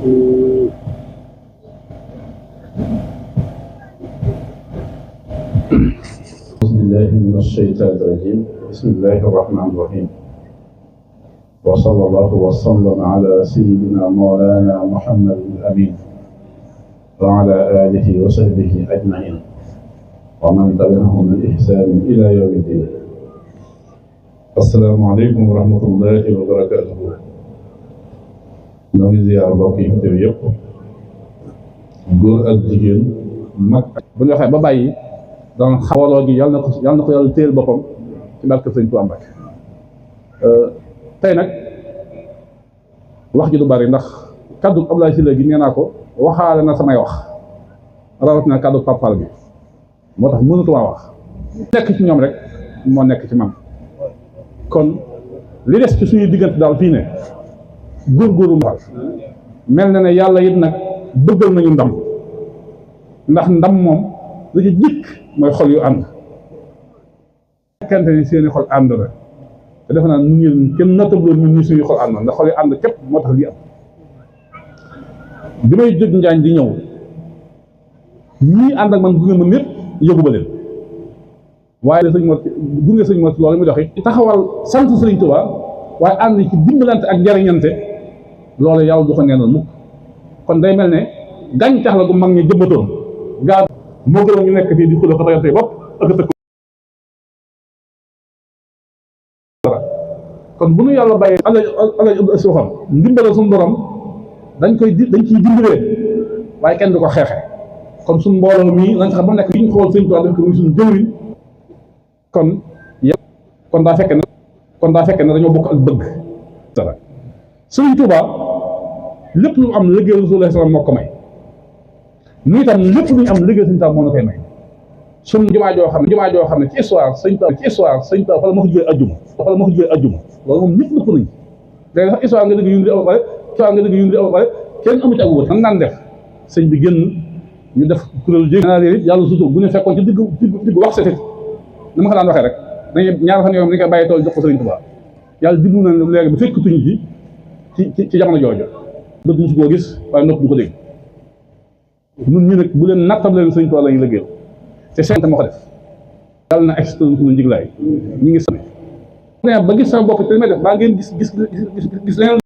أعوذ بالله من الشيطان الرجيم بسم الله الرحمن الرحيم وصلى الله وسلم على سيدنا مولانا محمد الأمين وعلى آله وصحبه أجمعين ومن تبعهم بإحسان إلى يوم الدين. السلام عليكم ورحمة الله وبركاته. ñoo ngi ziar mbokk yi teew yëpp góor ak jigéen mag bu ñu waxee ba bàyyi daan xawaloo gi yàlla na ko yàlla téel boppam ci barke Sëñ Tuubaa Mbàkke. tey nag wax ji du bari ndax kaddu Abdoulaye Sylla gi nee naa ko waxaale na samay wax rawatina kaddu Papal bi moo tax mënatumaa wax nekk ci ñoom rek moo nekk ci man kon li des ci suñuy diggante daal fii ne góorgóorlu mel na ne yàlla it nag bëggal nañu ndam ndax ndam moom lu ci jikk mooy xol yu ànd fekkente ni seeni xol ànd la te defe naa ñun kenn nattabloon ñun ñu suñu xol ànd ndax xol yu ànd képp moo tax lii am. bi may jóg Njaañ di ñëw ñii ànd ak man gunge ma ñëpp yóbbu ba leen waaye sëñ Mor gunge sëñ Mor loolu muy dox it taxawal sant Sëriñ Tuubaa waaye ànd ci dimbalante ak jariñante loolu yàlla du ko neenoon mukk kon day mel ne gàncax la gu mag ñi jëmbatoon gaa moo gën a ñu nekk fii di xuloo ko rayante bopp ak tëkk. kon bu nu yàlla bàyyee ala si waxam ndimbalal suñu borom dañ ciy dimbalee waaye kenn du ko xeexe kon suñu mbooloo mii nañ xam ba nekk li ñu xool Sëñ Tuubaa def ko muy suñu jëwriñ kon daa fekk ne dañoo bokk ak bëgg dara Sëriñ Tuubaa lépp lu am liggéey Rasulullah sallam moo ko may nu itam lépp lu ñu am liggéey Sëñ Tuubaa moo na koy may suñu jumaa joo xam ne ci histoire Sëñ Tuubaa fa la ma ko jógee ajjuma loolu moom ñëpp nëpp nañ léegi sax histoire nga dégg yu ndi aw pare kenn amu ci ak wóor nan naan def sëñ bi génn ñu def kuréel jéeg naa leen it yàlla sutur bu ñu fekkoon ci digg wax setit ni ma ko daan waxee rek dañuy ñaar fan yoo xam ne dañ koy bàyyi tool jox ko Sëriñ Tuubaa yàlla diggu na léegi ba fekkatuñu ci jamono jooju bët musu koo gis waaye nopp du ko dégg ñun ñu nag bu leen nattab leen Sëriñ Tuubaa la ñu liggéey te seen moo ko def yàlla na extra suñu njiglaay ñu ngi sane ba gis sama bopp te li may def baa ngeen gis leneen